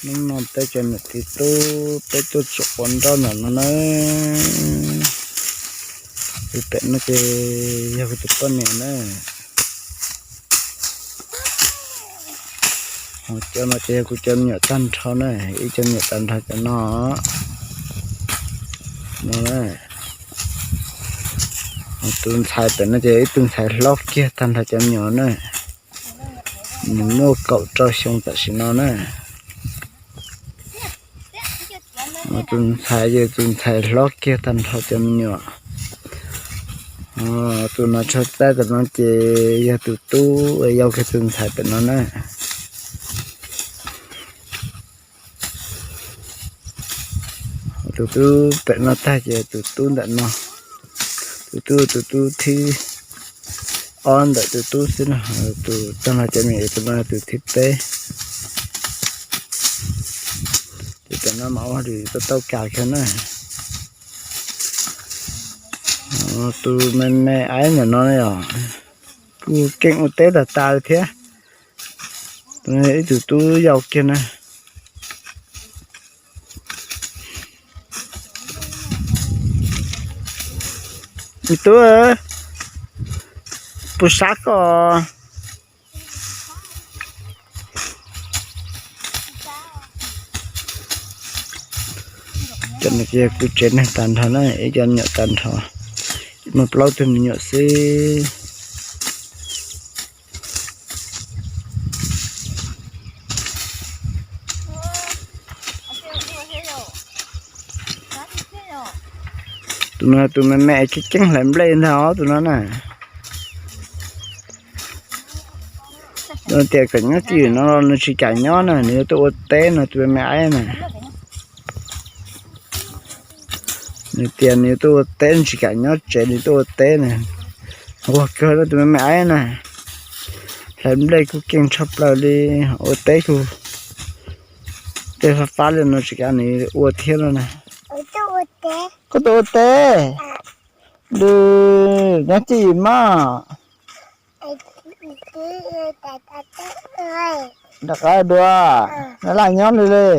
Hnub no peb cov niam txiv tub peb tuaj tsom ua nroj ntawm no na. Tus pem no ces yog kuv tus poj niam na. Ho cov no ces yog kuv cov me nyuam tag nrho na, ib cov me nyuam tag nrho cov no. No na. Ho tus ntxhais pem no ces ib tug ntxhais hlob kiag tag nrho cov me nyuam na. Nws muaj kaum rau xyoo tam sim no na. Tus ntxhais ces tus ntxhais hlob kiag tag nrho cov me nyuam. Tus no tsho txaij tam no ces yog tus tub uas yau kiag tus ntxhais pem no na. Tus tub pem no tag ces tus tub ntawm no. Tus tub, tus tub thib ob ntawm tus tub xwb no. Tus tag nrho cov me nyuam tus no tus thib peb. Ces tam no mas ua hauj lwm tau tau kas kiag na. Tus me me aib ntawm no yog kuj keej ua teb tag tas li thiab. Tus no ib tug tub yau kiag na. Me tub, puas sab koj? Cov no ces kuv tsev neeg tag nrho na, ib cov me nyuam tag nrho, muaj plaub tug me nyuam xwb. Tus no tus me me keej keej hlais nplej ntag os tus no na. Nws tias kom nyob twj ywm no los nws tsis kam nyob na, nws yuav tuaj ua teb no tus me me aib na. Nws tias nws yuav tuaj ua teb, nws tsis kam nyob tsev, nws tuaj ua teb na. Nquag kawg tus me me aib na, hlais nplej kuj keej tshaj plaws li, ua teb kuj tej fab fab li no tsis kam nws ua thiab no na. Koj tuaj ua teb? Lwm nyob twj ywm mog. Rov qab dua, nyob laj nyob li li.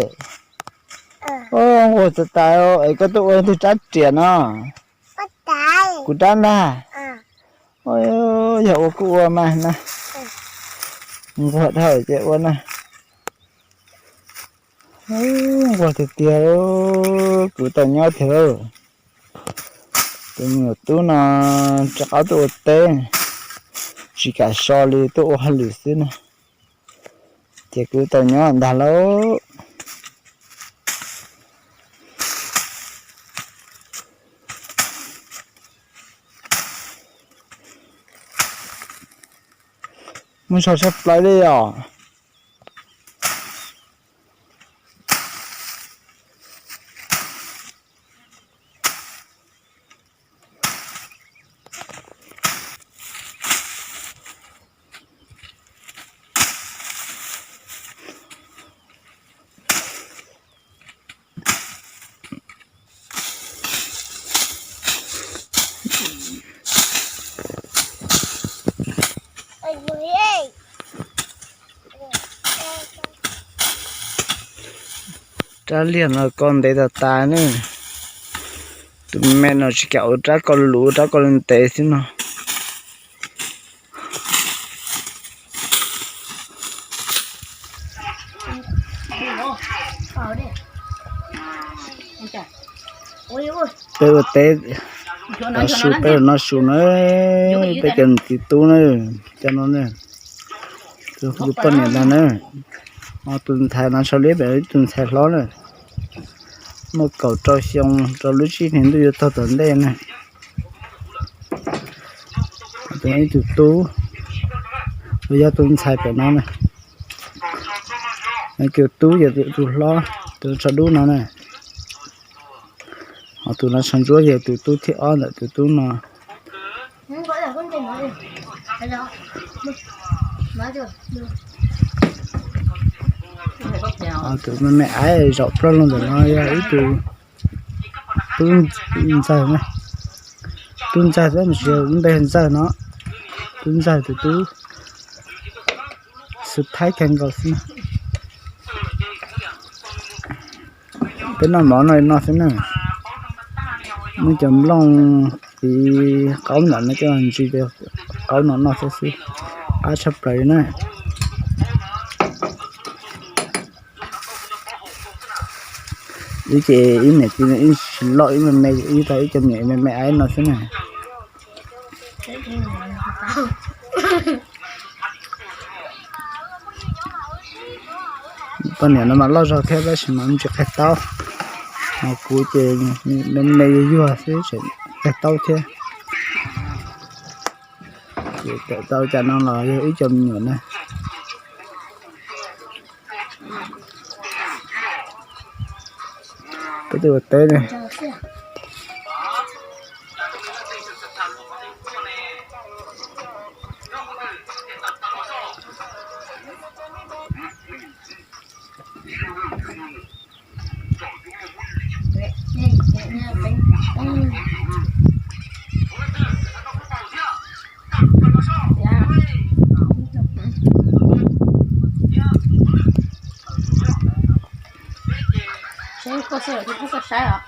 Nquag tas tas es koj tuaj ua twg rab riam no? Kuv rab ntag. Yog ua kuj ua mas na. Nquag dhau ces ua na. Nquag tiag tiag, kuv tau nyob tiag lauj. Tus me nyuam tub no rov qab tuaj ua teb, tsis kam so li, tuaj ua hauj lwm xwb na. Ces kuv tau nyob ntag lauj. Muaj ntau tshaj plaws li os. Rab liag no koj ntev tas tas ne. Tus me no tsis kam ua rab koj luv, rab koj ntev xwb no. Peb ua teb, su peb los noj su na, peb cov niam txiv tub na, cov no ne, tus poj niam ntag na, tus ntxhais no sau li pem ib tus ntxhais hlob na, muaj kaum rau xyoo rau lub tsib hlis ntuj yuav tag tom ntej na. Tus ib tug tub, uas yog tus ntxhais pem no na, tus tub yog tus hlob, tus tsho dub no na. Ho tus no tsho ntsuab yog tus tub thib ob ntawm tus tub no. Tus me me aib zaum plaub lug ntawm no yog ib tug tub ntxawg, tub ntxawg xwb, npe ntxawg no, tub ntxawg tus tub xwb thaib kawg nkaus xwb na. Peb noj mov no no xwb na. Muab cov nplooj tiv qaub no coj ntsis cov qaub no no xwb xwb. Qab tshaj plaws na. Ib ces ib niam txiv ib tsis loj ib me me ib tau ib co me me me no xwb na. Poj niam no mas loj zog thiab tab sis mas tsis qhia taub. Ho kuv ces me me yuag yuag xwb tseem qhia taub thiab. Ces tau cas no los yog ib co me nyuam na. Peb tus ua teb ne. Seb koj xwb los kuv pub koj saib os.